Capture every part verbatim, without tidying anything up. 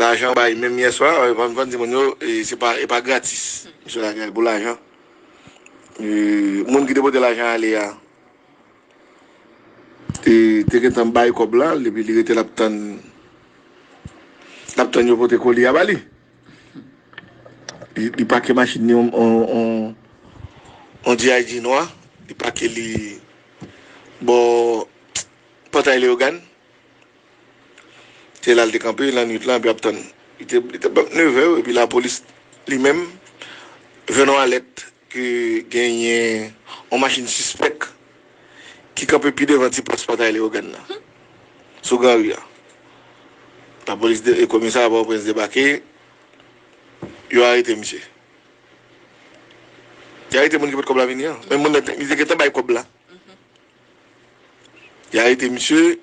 lajan bay, menm yè swa, e, ban, ban di moun yo, e, se pa, e pa gratis. Misye lage l pou lajan. E, moun ki te pote lajan ale a, te, te gentan bay kòb la, epi li rete l ap tann, l ap tann yo pote koli a ba li. Li, li pake machin li on, on, on, on G I G nwa, li pake li bò Pòtay Leyogàn. Se la l te kanpe lannwit lan, epi ap tann. Li te, li te bò nevè yo, epi lapolis li menm jwenn yon alèt ke genyen yon machin sispèk ki kanpe pi devan ti pòs Pòtay Leyogàn nan, sou Gran Ri a. Lapolis de, e komisarya Pòtoprens debake, yo arete misye. Yo arete moun ki pot kòb la vini an. Men moun nan te, li te gentan bay kòb la. Yo arete misye,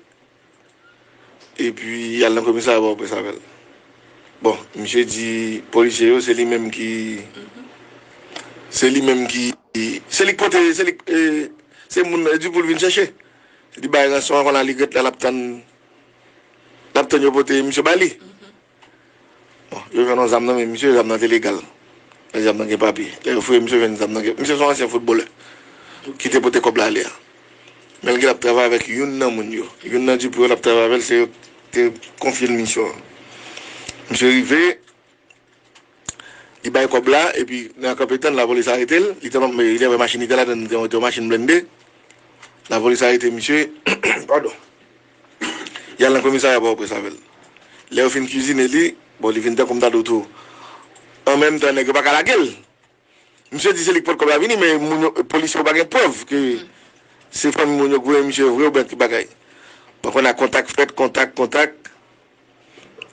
epi y al nan komisarya Pòtoprens avè l. Bon, misye di polisye yo, se li menm ki, se li menm ki, se li k pote, se li k, e, se moun, e, di pou l vin chèche. Li bay ranson an, kounye a li ret la, l ap tann, l ap tann yo pote misye ba li. Bon, yo jwenn yon zam nan men misye, zam nan te legal. Lè zam nan gen papye. Lè yo fouye misye, jwenn zam nan gen, misye se yon ansyen foutbolè ki te pote kòb la ale a. Men l gen l ap travay avèk youn nan moun yo. Youn nan Dupou yo l ap travay avè l, se yo te konfye l misyon an. Misye rive, li bay kòb la, epi nan kanpe tann, lapolis arete l. Li te nan, li te avè machin, li te ladan, li te yon machin blende. Lapolis arete misye, padon. Y al nan komisarya Pòtoprens avè l. Lè yo fin kizine li, bon, li vin tankou m ta di w tou. An menm tan, nèg yo pa ka lage l. Misye di se li k pot kòb la vini, men moun yo, polisye yo pa gen prèv ke se fanmi moun yo k voye misye vre oubyen ki bagay. Bon, kounye a kontak fèt, kontak, kontak.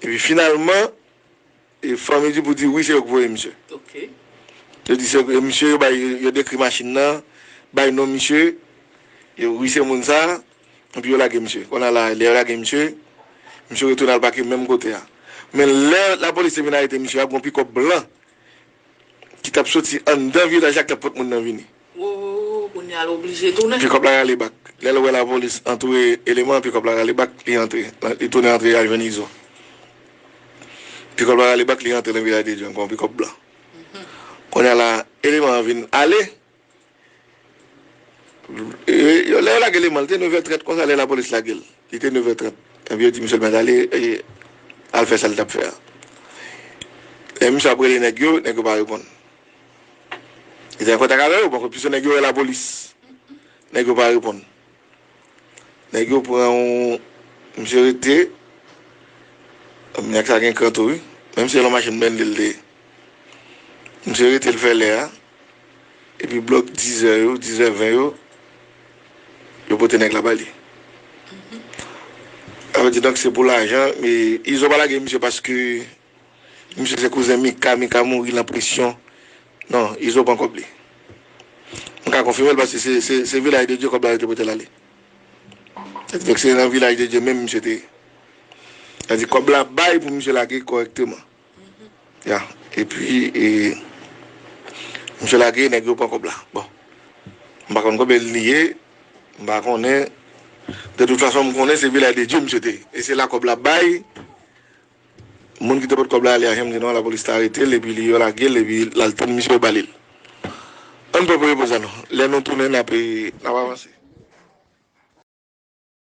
Epi finalman, e fanmi Dupou di wi, se yo k voye misye. Ok. Yo di se yo, misye, yo bay, yo dekri machin nan, bay non misye, yo wi, se moun sa, epi yo lage misye. Kounye a la, lè yo lage misye, misye retounen al pake menm kote a. Men lè lapolis te vin arete misye a, gon pikòp blan ki t ap soti anndan vilaj la k t ap pot moun nan vini. Wo, kounye a l oblije tounen. Pikòp la rale bak. Lè l wè lapolis antoure eleman, pikòp la rale bak, li antre. Li tounen antre, al jwenn Izo. Pikòp la rale bak, li antre nan Vilaj de Dye ankò, yon pikòp blan. Kounye a la, eleman an vin ale. E, yo, lè yo lage eleman, li te nevè trant konsa, lè lapolis lage l. Li te nevè trant. Epi yo di misye l mèt ale, e, al fè sa l t ap fè a. Lè misye ap rele nèg yo, nèg yo pa reponn. Li te an kontak avè yo, bon, piske nèg yo wè lapolis. Nèg yo pa reponn. Nèg yo pran yon, misye rete, nèg sa gen kran tou, wi. Menm si se yon machin blende l te ye. Misye rete, l fè lè a. Epi blòk dizè yo, dizè ven yo, yo pote nèg la ba li. Sa vle di, donk, se pou lajan, men Izo pa lage misye paske misye se kouzen Mika, Mika mouri nan presyon. Non, Izo pran kòb li. M ka konfime l paske se, se, se Vilaj de Dye kòb la yo te pote l ale. Sa vle di, donk, se nan Vilaj de Dye menm misye te ye. Sa vle di, kòb la bay pou misye lage kòrèkteman. Ya. Epi, e, misye lage, nèg yo pran kòb la. Bon. M pa konn konbyen li ye, m pa konnen. De tout fason, m konnen se Vilaj de Dye misye te ye. E se la kòb la bay. Moun ki te pot kòb la ale a, jan m di nou an, lapolis te arete l, epi li yo lage l, epi l al tann misye yo ba li l. Ann pran premye poz la non. Lè nou tounen, n ap, n ap avanse.